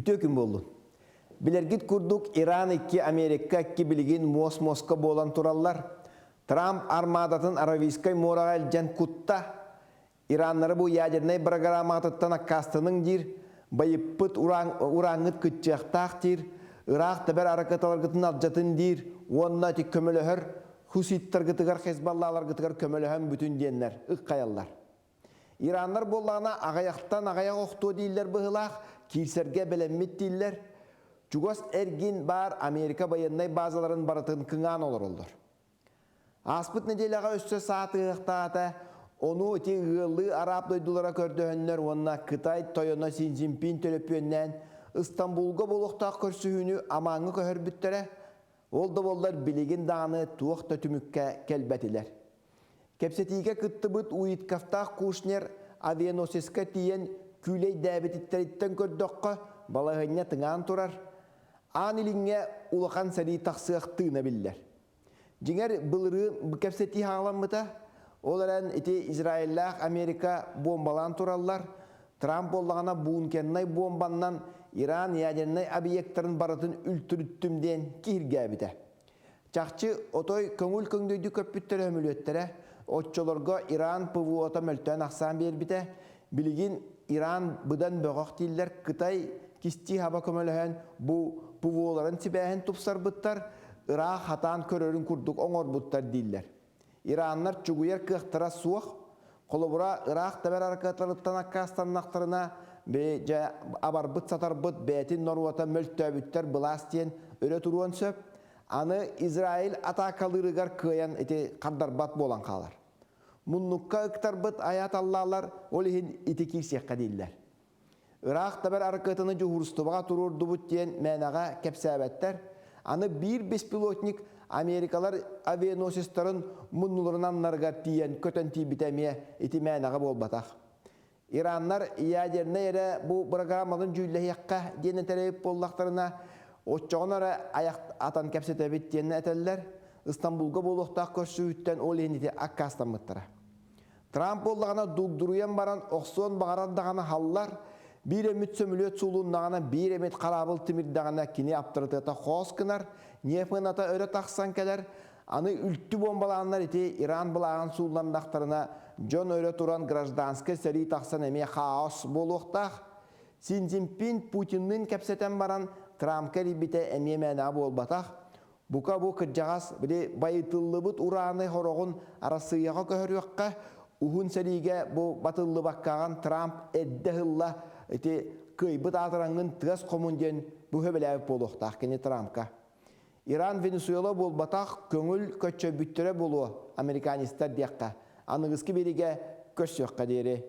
Үтүө күн буоллун. Билэргит курдук Иран икки Америка икки билигин муос-муоска буолан тураллар. Трамп армадатын Аравийскай муораҕа илдьэн кутта. Ираннары бу ядернай бырагыраамаҕытыттан аккаастаныҥ диир, байыппыт урааҥҥыт кыччыахтаах диир, ыраах тэбэр аракыталаргытын алдьатын диир уонна ити көмөлөһөр хуситтаргытыгар хезбаллааларгытыгар көмөлөһөн бүтүн диэннэр ыккайаллар. Ираннар буоллаҕына аҕыйахтан аҕыйах охтуо дииллэр быһыылаах, киирсэргэ бэлэммит дииллэр. Чугас эргин баар Америка байыаннай базаларын барытын кыҥаан олороллор. Ааспыт нэдиэлэҕэ өссө саа тыаһахтаата, ону ити ыаллыы арааб дойдулара көрдөһөннөр уонна Кытай тойоно Си Цзиньпин төлөпүөннээн Ыстамбулга буолуохтаах көрсүһүүнү Амааҥҥа көһөрбүттэрэ. Ол да буоллар билигин даҕаны туох да түмүккэ кэлбэтилэр. Кэпсэтиигэ кыттыбыт Уитковтаах Кушнер авианосецка тиийэн күүлэйдээбититтэриттэн көрдөххө, балаһыанньа тыҥаан турар. Аан Илиҥҥэ улахан сэрии тахсыах тыына биллэр. Дьиҥэр, былырыын кэпсэтии хаҕаламмыта. Ол эрэн ити Израильлаах Америка буомбалаан тураллар. Трамп буоллаҕына бункернай буомбаннан Иран ядернай объектарын барытын үлтүрүттүм диэн киһиргээбитэ. Чахчы, отой көҥүл көҥдөйдүк көппүттэр өһөмүлүөттэрэ. Оччолорго Иран ПВО-та мөлтөөн ахсаан биэрбитэ. Билигин Иран быдан бөҕөх дииллэр, Кытай кистии хаба көмөлөһөн бу ПВО-ларын сибээһин тупсарбыттар, ыраах хатаан көрөрүн курдук оҥорбуттар дииллэр. Ираннар чугуйар кыахтара суох. Холобура, ыраах тэбэр аракыаталарыттан аккаастаннахтарына, дьэ, абарбыт-сатарбыт бэйэтин норуота мөлтөөбүттэр былаас диэн өрө туруон сөп. Аны Израиль атаакалыырыгар кыайан ити хардарбат буолан хаалар. Муннукка ыктарбыт айааталлаалар ол иһин ити киирсиэххэ дииллэр. Ыраах табар аракыатаны дьуһуурустубаҕа туруордубут диэн мээнэҕэ кэпсээбэттэр. Аны биир беспилотник Америкалар авианосецтарын муннуларын аннарыгар тиийэн көтөн тиийбитэ эмиэ ити мээнэҕэ буолбатах. Ираннар ядернай эрэ бу бырагыраамаларын дьүүллэһиэххэ диэн этэр буоллахтарына, оччоҕуна эрэ айах атан кэпсэтэбит диэн этэллэр. Ыстамбулга буолуохтаах көрсүһүүттэн ол иһин ити аккаастаммыттара. Трамп буоллаҕына дугдуруйан баран охсуон баҕарар даҕаны халлар, биир эмит сөмүлүөт суулуннаҕына, биир эмит хараабыл тимирдэҕинэ кини аптарытыата хоос гынар, нефыната өрө тахсан кэлэр. Аны үлтү буомбалааннар ити Иран былааҕын суулланнахтарына дьон өрө туран гражданскай сэрии тахсан эмиэ хаос буолуохтаах. Си Цзиньпин Путинныын кэпсэтэн баран Трампка эрийбитэ эмиэ мээнэҕэ буолбатах. Бука бу кырдьаҕас били байытыллыбыт урааны хороҕун Арассыыйаҕа көһөрүөххэ, уһун сэриигэ бу батыллыбаккаҕын Трамп эрдэ ыһылла ити кыайбыт аатыраҥҥын тыас хомун диэн бу сөбүлээбит буолуохтаах кини Трампка. Иран Венесуэла буолбатах көҥүл көччөйбүттэрэ буолуо американецтар диэххэ. Аныгыскы биэриигэ көрсүөххэ диэри.